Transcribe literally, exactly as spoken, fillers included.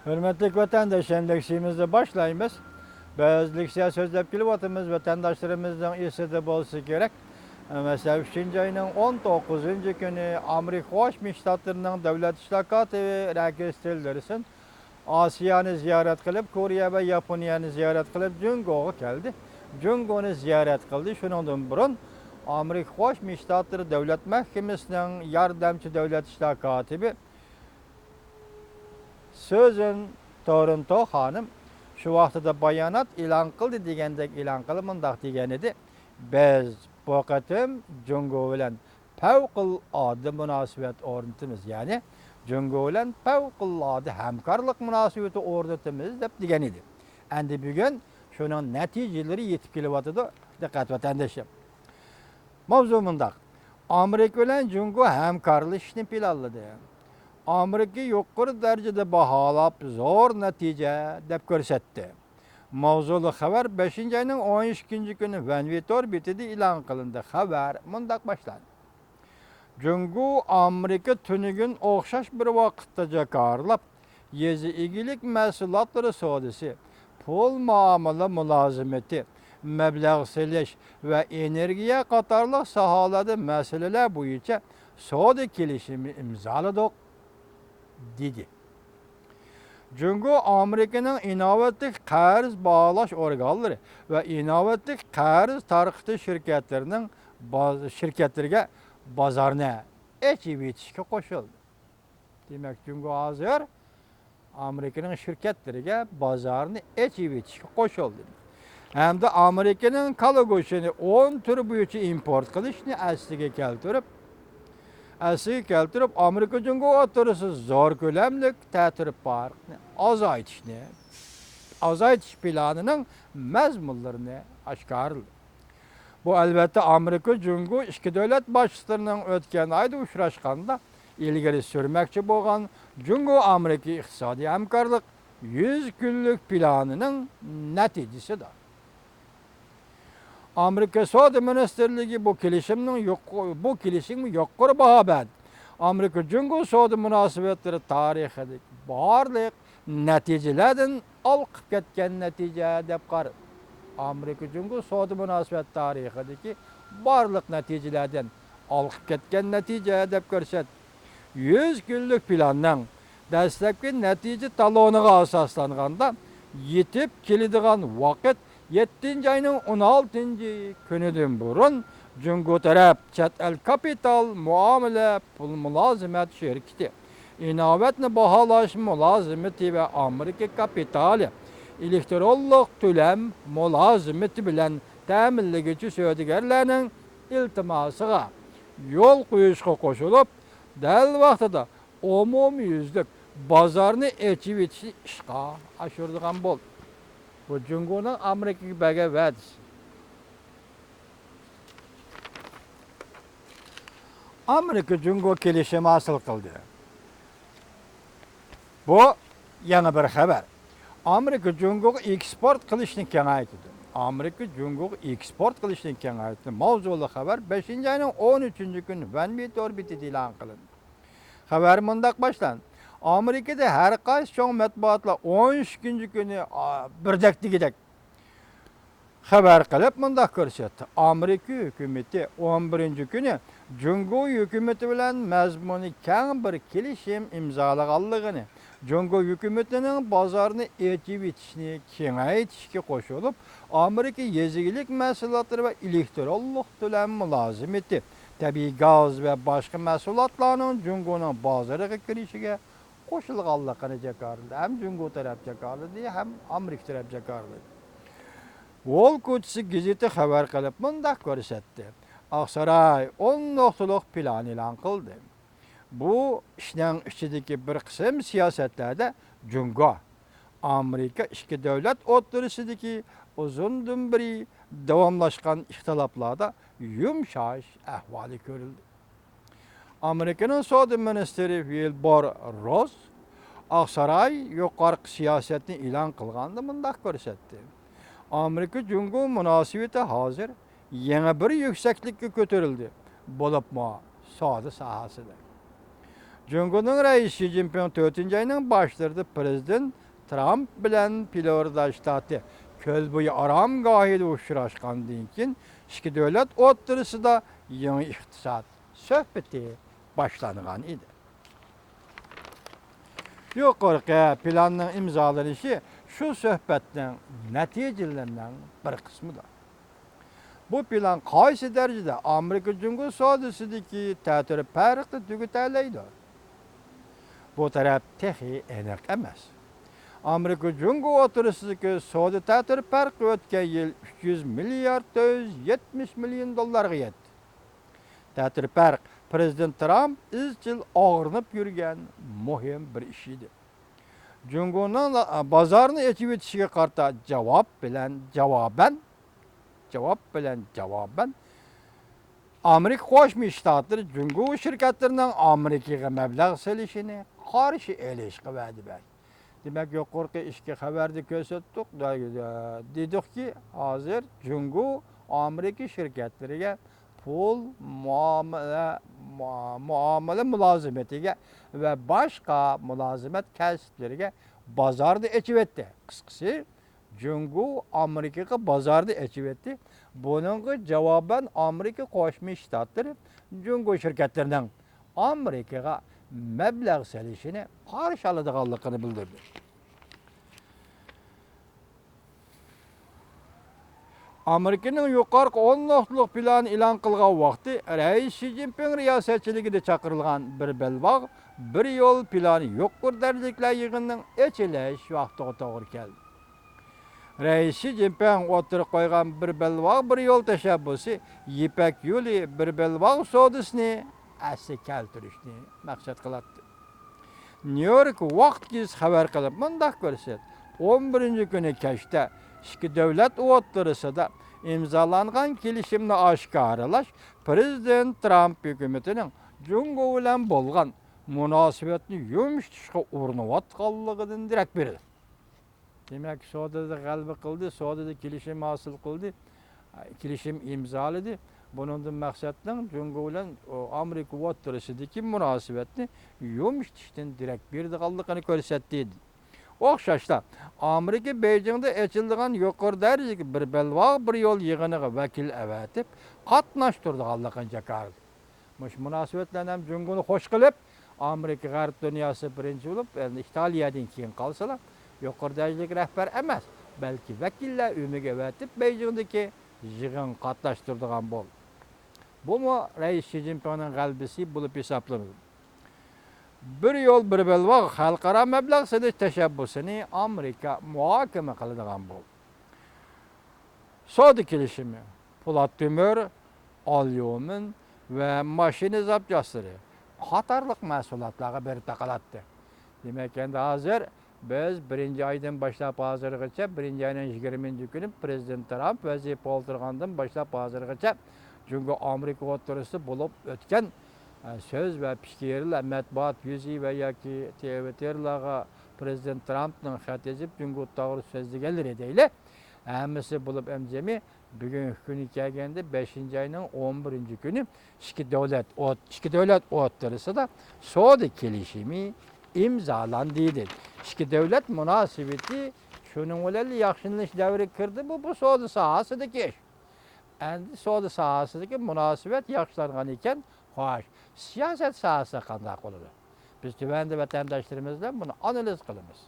ھۆرمەتلىك ۋەتەنداش، ئەمدى لېكسىيىمىزنى باشلايمىز. بىز لېكسىيە سۆزلەپ كېلىۋاتىمىز، ۋەتەنداشلىرىمىزنىڭ ئېسىدە بولسا كېرەك. مەسىلەن، ئۈچىنچى ئاينىڭ ئون توققۇزىنچى كۈنى ئامېرىكا قوشما شتاتلىرىنىڭ دۆلەت ئىشلار كاتىپى رەكس تىللېرسون ئاسىيانى زىيارەت قىلىپ، كورېيە ۋە ياپونىيەنى زىيارەت قىلىپ، جۇڭگوغا كەلدى. جۇڭگونى زىيارەت قىلدى. شۇنىڭدىن بۇرۇن ئامېرىكا قوشما شتاتلىرى دۆلەت مەھكىمىسىنىڭ ياردەمچى دۆلەت ئىشلار كاتىپى سۈزەن تورېنتو خانىم شۇ ۋاقتىدا بايانات ئېلان قىلدى، دېگەندەك ئېلان قىلىپ مۇنداق دېگەن ئىدى: «بىز بۇ قېتىم جۇڭگو بىلەن پەۋقۇلئاددە مۇناسىۋەت ئورنىتىمىز، يەنى جۇڭگو بىلەن پەۋقۇلئاددە ھەمكارلىق مۇناسىۋىتى ئورنىتىمىز» دەپ دېگەن ئىدى. ئەمدى بۈگۈن شۇنىڭ نەتىجىلىرى يېتىپ كېلىۋاتىدۇ، دىققەت ۋەتەندىشىم. ماۋزۇ مۇنداق: ئامېرىكا بىلەن جۇڭگو ھەمكارلىشىشنى پىلانلىدى. ئامېرىكا يۇقىرى دەرىجىدە باھالاپ، زور نەتىجە دەپ كۆرسەتتى. ماۋزۇلۇق خەۋەر بەشىنچى ئاينىڭ ئون ئىككىنچى كۈنى ۋەنۋى تور بېتىدە ئېلان قىلىندى. خەۋەر مۇنداق باشلاندى: جۇڭگو ئامېرىكا تۈنۈگۈن ئوخشاش بىر ۋاقىتتا جاكارلاپ، يېزا ئىگىلىك مەھسۇلاتلىرى سودىسى، پۇل مۇئامىلە مۇلازىمىتى، مەبلەغ سېلىش ۋە ئېنېرگىيە قاتارلىق ساھەلەردە مەسىلىلەر بويىچە سودا كېلىشىمى ئىمزالىدۇق، دېدى. جۇڭگو ئامېرىكىنىڭ ئىناۋەتلىك قەرز باھالاش ئورگانلىرى ۋە ئىناۋەتلىك قەرز تارقىتىش شىركەتلىرىنىڭ باز-، شىركەتلىرىگە بازارنى ئېچىۋېتىشكە قوشۇلدى. دېمەك، جۇڭگو ھازىر ئامېرىكىنىڭ شىركەتلىرىگە بازارنى ئېچىۋېتىشكە قوشۇلدى. ھەمدە ئامېرىكىنىڭ كالا گۆشىنى ئون تۈر بويىچە ئىمپورت قىلىشنى ئەسلىگە كەلتۈرۈپ، ئەسلىگە كەلتۈرۈپ، ئامېرىكا جۇڭگو ئوتتۇرىسىدا زور كۆلەملىك تەتۈر پارىقىنى ئازايتىشنى، ئازايتىش پىلانىنىڭ مەزمۇنلىرىنى ئاشكارىلىدى. بۇ، ئەلۋەتتە، ئامېرىكا جۇڭگو ئىككى دۆلەت باشلىقلىرىنىڭ ئۆتكەن ئايدا ئۇچراشقاندا ئىلگىرى سۈرمەكچى بولغان جۇڭگو ئامېرىكا ئىقتىسادىي ھەمكارلىق يۈز كۈنلۈك پىلانىنىڭ نەتىجىسىدۇر. ئامېرىكا سودا مىنىستىرلىكى بۇ كېلىشىمنىڭ يۇق-، بۇ كېلىشىمگە يۇقىرى باھا بەردى. ئامېرىكا جۇڭگو سودا مۇناسىۋەتلىرى تارىخىدىكى بارلىق نەتىجىلەردىن ھالقىپ كەتكەن نەتىجە دەپ قارىدى. ئامېرىكا جۇڭگو سودا مۇناسىۋەت تارىخىدىكى بارلىق نەتىجىلەردىن ھالقىپ كەتكەن نەتىجە دەپ كۆرسەتتى. يۈز كۈنلۈك پىلاننىڭ دەسلەپكى نەتىجە تالونىغا ئاساسلانغاندا، يېتىپ كېلىدىغان ۋاقىت يەتتىنچى ئاينىڭ ئون ئالتىنچى كۈنىدىن بۇرۇن جۇڭگو تەرەپ چەت ئەل كاپىتال مۇئامىلە پۇل مۇلازىمەت شىركىتى، ئىناۋەتنى باھالاش مۇلازىمىتى ۋە ئامېرىكا كاپىتالى ئېلېكترونلۇق تۆلەم مۇلازىمىتى بىلەن تەمىنلىگۈچى سودىگەرلەرنىڭ ئىلتىماسىغا يول قويۇشقا قوشۇلۇپ، دەل ۋاقتىدا ئومۇميۈزلۈك بازارنى ئېچىۋېتىشنى ئىشقا ئاشۇرىدىغان بولدى. بۇ جۇڭگونىڭ ئامېرىكىغا بەرگەن ۋەدىسى. ئامېرىكا جۇڭگو كېلىشىمى ھاسىل قىلدى. بۇ يېڭى بىر خەۋەر. ئامېرىكا جۇڭگوغا ئېكسپورت قىلىشنى كېڭەيتىدۇ. ئامېرىكا جۇڭگوغا ئېكسپورت قىلىشنى كېڭەيتتى. ماۋزۇلۇق خەۋەر بەشىنچى ئاينىڭ ئون ئۈچىنچى كۈنى ۋەنۋى تور بېتىدە ئېلان قىلىندى. خەۋەر مۇنداق باشلاندى. ئامېرىكىدا ھەر قايسى چوڭ مەتبۇئاتلار ئون ئىككىنچى كۈنى، ئا، بىردەك دېگۈدەك خەۋەر قىلىپ مۇنداق كۆرسەتتى: ئامېرىكا ھۆكۈمىتى ئون بىرىنچى كۈنى جۇڭگو ھۆكۈمىتى بىلەن مەزمۇنى كەڭ بىر كېلىشىم ئىمزالىغانلىقىنى، جۇڭگو ھۆكۈمىتىنىڭ بازارنى ئېچىۋېتىشنى كېڭەيتىشكە قوشۇلۇپ، ئامېرىكا يېزا ئىگىلىك مەھسۇلاتلىرى ۋە ئېلېكترونلۇق تۆلەم مۇلازىمىتى، تەبىئىي گاز ۋە باشقا مەھسۇلاتلارنىڭ جۇڭگونىڭ بازىرىغا كىرىشىگە قوشۇلغانلىقىنى جاكارلىدى. ھەم جۇڭگو تەرەپ جاكارلىدى، ھەم ئامېرىكا تەرەپ جاكارلىدى. ۋول كوچىسى گېزىتى خەۋەر قىلىپ مۇنداق كۆرسەتتى: ئاقساراي ئون نۇقتىلىق پىلان ئېلان قىلدى. بۇ ئىشنىڭ ئىچىدىكى بىر قىسىم سىياسەتلەردە جۇڭگو، ئامېرىكا ئىككى دۆلەت ئوتتۇرىسىدىكى ئۇزۇندىن بېرى داۋاملاشقان ئىختىلاپلاردا يۇمشاش ئەھۋالى كۆرۈلدى. ئامېرىكىنىڭ سودا مىنىستىرى ۋىلبۇر روس ئاقساراي يۇقىرىقى سىياسەتنى ئېلان قىلغاندا مۇنداق كۆرسەتتى: ئامېرىكا جۇڭگو مۇناسىۋىتى ھازىر يېڭى بىر يۈكسەكلىككە كۆتۈرۈلدى، بولۇپمۇ سودا ساھەسىدە. جۇڭگونىڭ رەئىسى شى جىنپىڭ تۆتىنچى ئاينىڭ باشلىرىدا پىرېزىدېنت ترامپ بىلەن فلورىدا شتاتى كۆل بويى ئارامگاھىدا ئۇچراشقاندىن كېيىن، ئىككى دۆلەت ئوتتۇرىسىدا يېڭى ئىقتىساد سۆھبىتى باشلانغان ئىدى. يۇقىرىقى پىلاننىڭ ئىمزالىنىشى شۇ سۆھبەتنىڭ نەتىجىلىرىنىڭ بىر قىسمىدۇر. بۇ پىلان قايسى دەرىجىدە ئامېرىكا جۇڭگو سودىسىدىكى تەتۈر پەرقنى تۈگىتەلەيدۇ؟ بۇ تەرەپ تېخى ئېنىق ئەمەس. ئامېرىكا جۇڭگو ئوتتۇرىسىدىكى سودا تەتۈر پەرقى ئۆتكەن يىل ئۈچ يۈز مىليارد تۆت يۈز يەتمىش مىليون دوللارغا يەتتى. تەتۈر پەرق پىرېزىدېنت ترامپ ئىزچىل ئاغرىنىپ يۈرگەن مۇھىم بىر ئىش ئىدى. جۇڭگونىڭ بازارنى ئېچىۋېتىشىگە قارىتا جاۋاب بىلەن جاۋابەن، جاۋاب بىلەن جاۋابەن ئامېرىكا قوشما شتاتلىرى جۇڭگو شىركەتلىرىنىڭ ئامېرىكىغا مەبلەغ سېلىشىنى قارشى ئېلىشقا ۋەدە بەردى. دېمەك، يۇقىرىقى ئىككى خەۋەردە كۆرسەتتۇق، دېدۇقكى، ھازىر جۇڭگو ئامېرىكا شىركەتلىرىگە پۇل مۇئامىلە، مۇئامىلە مۇلازىمىتىگە ۋە باشقا مۇلازىمەت كەسىپلىرىگە بازارنى ئېچىۋەتتى. قىسقىسى، جۇڭگو ئامېرىكىغا بازارنى ئېچىۋەتتى. بۇنىڭغا جاۋابەن ئامېرىكا قوشما شتاتلىرى جۇڭگو شىركەتلىرىنىڭ ئامېرىكىغا مەبلەغ سېلىشىنى قارشى ئالىدىغانلىقىنى بىلدۈردى. ئامېرىكىنىڭ يۇقىرىقى ئون نۇقتىلىق پىلانى ئېلان قىلغان ۋاقتى رەئىس شى جىنپىڭ رىياسەتچىلىكىدە چاقىرىلغان بىر بەلباغ، بىر يول پىلانى يۇقىرى دەرىجىلىكلەر يىغىنىنىڭ ئېچىلىش ۋاقتىغا توغرا كەلدى. رەئىس شى جىنپىڭ ئوتتۇرىغا قويغان بىر بەلباغ، بىر يول تەشەببۇسى يىپەك يولى بىر بەلباغ سودىسىنى ئەسلىگە كەلتۈرۈشنى مەقسەت قىلاتتى. نيۇ يورك ۋاقىت گېزىتى خەۋەر قىلىپ مۇنداق كۆرسەتتى، ئون بىرىنچى كۈنى كەچتە ئىككى دۆلەت ئوتتۇرىسىدا ئىمزالانغان كېلىشىمنى ئاشكارىلاش پىرېزىدېنت ترامپ ھۆكۈمىتىنىڭ جۇڭگو بىلەن بولغان مۇناسىۋەتنى يۇمشىتىشقا ئۇرۇنۇۋاتقانلىقىدىن دېرەك بېرىدۇ. دېمەك، سودىدا غەلىبە قىلدى، سودىدا كېلىشىم ھاسىل قىلدى، كېلىشىم ئىمزالىدى. بۇنىڭدىن مەقسەتنىڭ جۇڭگو بىلەن ئامېرىكا ئوتتۇرىسىدىكى مۇناسىۋەتنى يۇمشىتىشتىن دېرەك بېرىدىغانلىقىنى كۆرسەتتى. ئوخشاشلا، ئامېرىكا بېيجىڭدا ئېچىلىدىغان يۇقىرى دەرىجىلىك بىر بەلباغ، بىر يول يىغىنىغا ۋەكىل ئەۋەتىپ قاتناشتۇرىدىغانلىقىنى جاكارلىدى. مۇشۇ مۇناسىۋەت بىلەن ھەم جۇڭگونى خوش قىلىپ، ئامېرىكا غەرب دۇنياسى بىرىنچى بولۇپ، ئەمدى ئىتالىيەدىن كېيىن قالسىلا، يۇقىرى دەرىجىلىك رەھبەر ئەمەس، بەلكى ۋەكىللەر ئۆمىكى ئەۋەتىپ، بېيجىڭدىكى يىغىنغا قاتناشتۇرىدىغان بولدى. بۇمۇ رەئىس شى جىنپىڭنىڭ غەلىبىسى بولۇپ ھېسابلىنىدۇ. بىر يول، بىر بەلباغ خەلقئارا مەبلەغ سېلىش تەشەببۇسىنى ئامېرىكا مۇھاكىمە قىلىدىغان بولدى. سودا كېلىشىمى، پولات تۆمۈر، ئاليۇمىن ۋە ماشىنا زاپچاسلىرى قاتارلىق مەھسۇلاتلارغا بېرىپ تاقىلاتتى. دېمەك، ئەمدى ھازىر بىز بىرىنچى ئايدىن باشلاپ ھازىرغىچە، بىرىنچى ئاينىڭ يىگىرمىنچى كۈنى پىرېزىدېنت ترامپ ۋەزىپە ئولتۇرغاندىن باشلاپ ھازىرغىچە جۇڭگو ئامېرىكا ئوتتۇرىسىدا بولۇپ ئۆتكەن، ئە، سۆز ۋە پىكىرلەر، مەتبۇئات يۈزى ۋە ياكى تىۋىتتېرلارغا پىرېزىدېنت ترامپنىڭ خەت يېزىپ، جۇڭگو توغرا سۆزلىگەنلىرى دەيلى، ھەممىسى بولۇپ ئەمدى جەمئىي بۈگۈنكى كۈنى كەلگەندە، بەشىنچى ئاينىڭ ئون بىرىنچى كۈنى ئىككى دۆلەت ئوت-، ئىككى دۆلەت ئوتتۇرىسىدا سودا كېلىشىمى ئىمزالاندى، دېدى. ئىككى دۆلەت مۇناسىۋىتى شۇنىڭ بىلەن ياخشىلىنىش دەۋرىگە كىردى. بۇ، بۇ سودا ساھەسىدىكى ئىش. ئەمدى سودا ساھەسىدىكى مۇناسىۋەت ياخشىلانغان ئىكەن، خوش، سىياسەت ساھەسى قانداق بولىدۇ؟ بىز تۆۋەندە ۋەتەنداشلىرىمىز بىلەن بۇنى ئانالىز قىلىمىز.